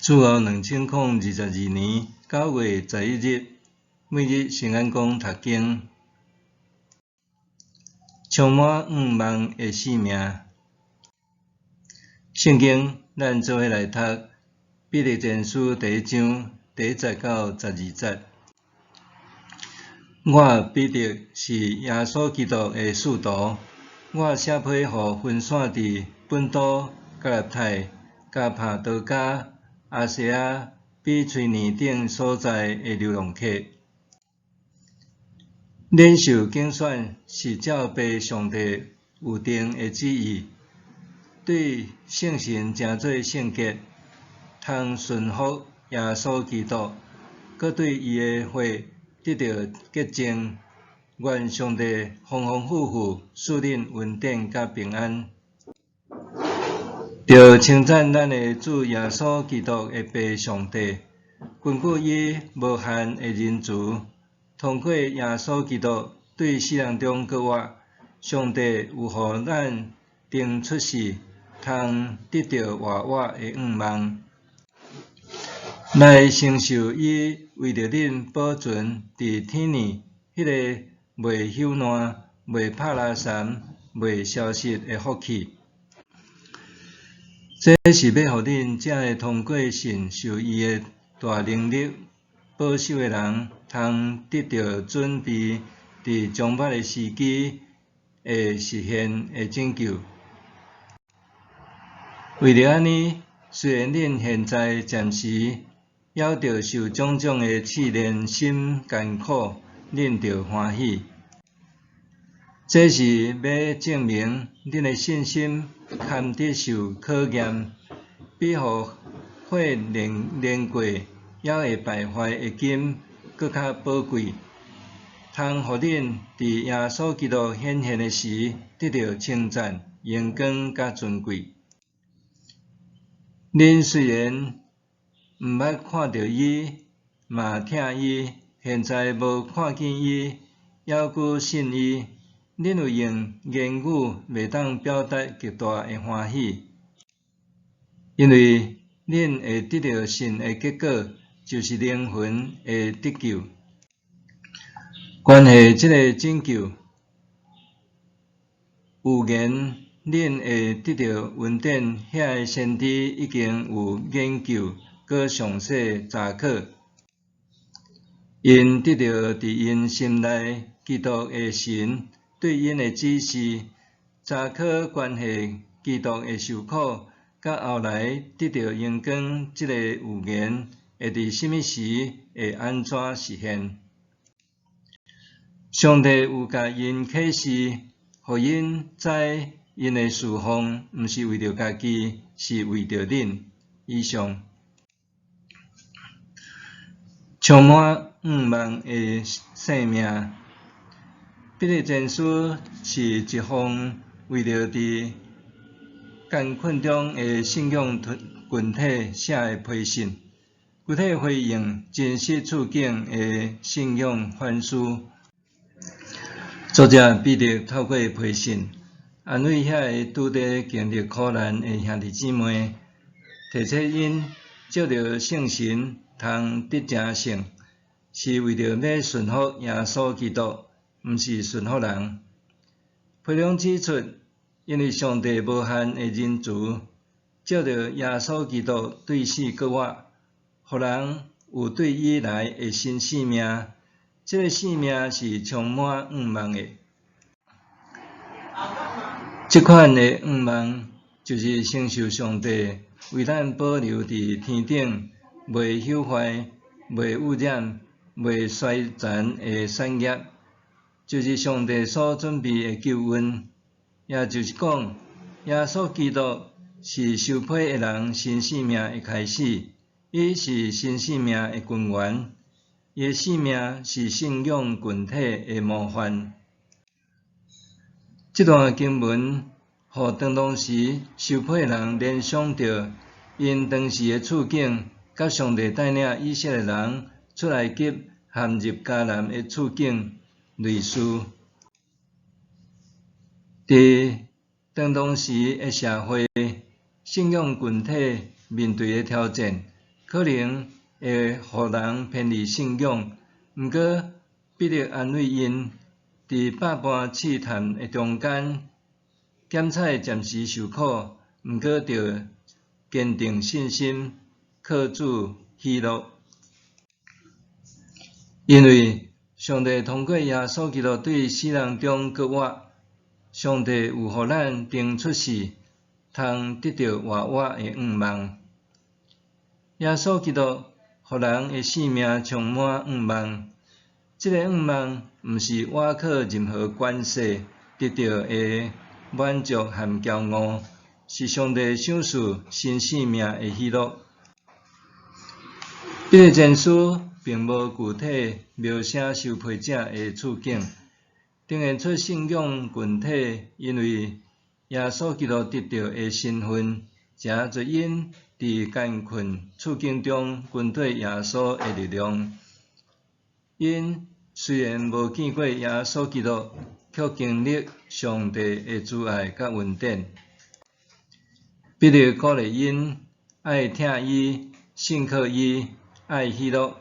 主後2022年9月11日，每日聖安講讀經，充滿向望的生命。聖經，咱做伙來讀彼得前書第一章第一節到十二節。我彼得是耶穌基督的使徒，我寫批予分散佇本都、加拉太、加帕多家、亞細亞、比推尼等所在的流浪客。恁受揀選是照父上帝預定的旨意，對聖神成做聖潔，通順服耶穌基督，閣對伊的血得著潔淨。願上帝豐豐富富賜恁恩典佮平安。著稱讚咱的主耶穌基督的父上帝，根據伊無限的仁慈，通過耶穌基督對死人中復活，上帝有予咱重出世，通得著活活的向望，來承受伊為著恁保存佇天爾彼个袂朽爛、袂拍拉潲、袂消失的福氣。這是欲予恁這个通過信受伊的大能力保守的人，通得著準備佇將欲的時機會實現的拯救。為著按呢，雖然恁現在暫時猶著受種種的試煉，心艱苦，恁著歡喜。這是欲證明恁的信心堪得受考驗，比予火煉煉過猶會敗壞的金閣較寶貴，通予恁佇耶穌基督顯現的時，得著稱讚、榮光佮尊貴。恁雖然毋捌看著伊，嘛疼伊，現在無看見伊，猶閣信伊，恁有用言語袂當表達極大的歡喜，因為恁會得著信的結果，就是靈魂的得救。關係這个拯救，預言恁會得著恩典，遐个先知已經有研究，閣詳細查考，𪜶得著佇𪜶心內基督的神對𪜶的指示，查考關係基督的受苦，佮後來得著榮光這个預言會佇啥物時會按怎實現。上帝有共𪜶啟示，予𪜶知𪜶的事奉毋是為著家己，是為著恁。以上。充滿向望的生命。彼得前書是一封為著佇艱困中的信仰群體寫的批信，具體回應真實處境的信仰反思。作者彼得透過批信，安慰遐个拄咧經歷苦難的兄弟姊妹，提醒𪜶藉著聖神通得成聖，是為著欲順服耶穌基督，毋是順服人。批中指出，因為上帝無限的仁慈，藉著耶穌基督對死復活，予人有對伊來的新生命。這个生命是充滿向望的。這款的向望，就是承受上帝為咱保留佇天頂，袂朽壞、袂污染、袂衰殘的產業，就是上帝所準備的救恩。也就是講，耶穌基督是受洗的人新生命的開始，伊是新生命的根源，伊的生命是信仰群體的模範。這段經文，予當時受洗的人聯想著𪜶當時的處境，佮上帝帶領以色列人出埃及陷入迦南的處境類似。佇當時的社會，信仰群體面對的挑戰，可能會予人偏離信仰。毋過，彼得安慰𪜶，佇百般試探的中間，減彩暫時受苦，毋過著堅定信心，靠主喜樂。因為上帝通過耶穌基督對死人中復活，上帝有予咱重出世，通得著活活的向望。耶穌基督予人的生命充滿向望，這个向望毋是倚靠任何權勢得著的滿足和驕傲，是上帝賞賜新生命的喜樂。彼得前書並無具體描寫受批者的處境，呈現出信仰群體因為耶穌基督得著的身份，誠濟𪜶佇艱困處境中跟綴耶穌的力量。𪜶雖然無見過耶穌基督，卻經歷上帝的慈愛佮恩典。彼得鼓勵𪜶愛疼伊、信靠伊、愛喜樂，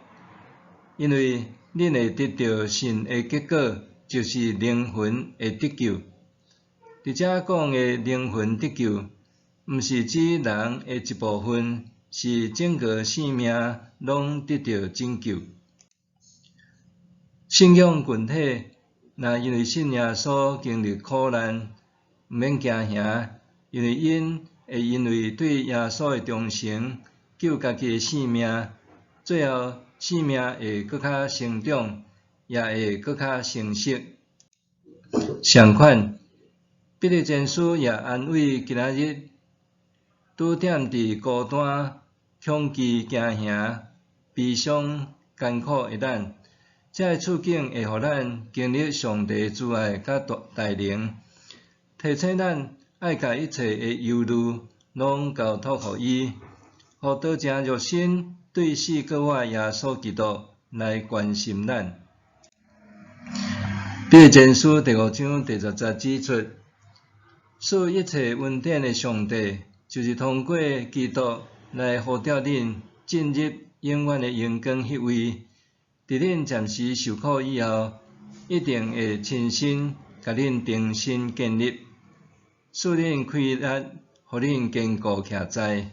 因為恁會得著信的結果，就是靈魂的得救。佇遮講的靈魂得救，毋是指人的一部分，是整個生命攏得著拯救。信仰群體若因為信耶穌經歷苦難，毋免驚嚇，因為𪜶會因為對耶穌的忠誠，救家己的性命，最後生命會閣較成長，也會閣較成熟。相款，彼得前書也安慰今仔日拄踮佇孤單、恐懼、驚嚇、悲傷、艱苦的咱，這个處境會予咱經歷上帝慈愛佮帶領，提醒咱愛共一切的憂慮攏交託予伊，予道成肉身對死復活耶穌基督來關心咱。彼得前書第五章第十節指出，賜一切恩典的上帝，就是通過基督來呼召恁進入永遠的榮光彼位。佇恁暫時受苦以後，一定會親身共恁重新建立，賜恁氣力，予恁堅固徛在。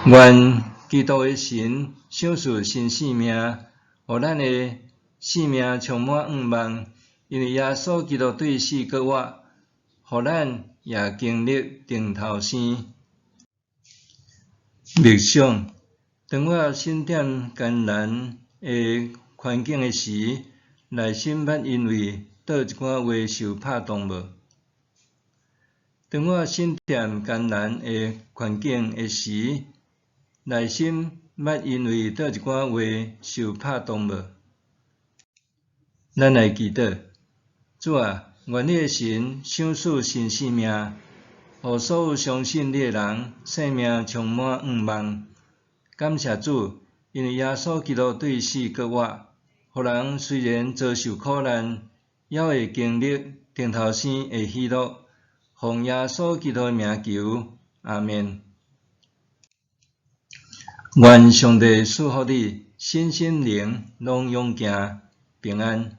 願基督的神賞賜新生命，予咱的生命充滿向望，因為耶穌基督對死復活，予咱也經歷重頭生。默想，當我身踮艱難的環境的時，內心捌因為佗一寡話受拍動無？當我身踮艱難的環境的時，內心捌因為佗一寡話受拍動無？咱來祈禱，主啊，願你的神賞賜新生命，予所有相信你的人生命充滿向望。感謝主，因為耶穌基督對死復活，予人雖然遭受苦難，猶會經歷重頭生的喜樂。奉耶穌基督的名求，阿們。願上帝賜福你，身心靈攏勇健平安。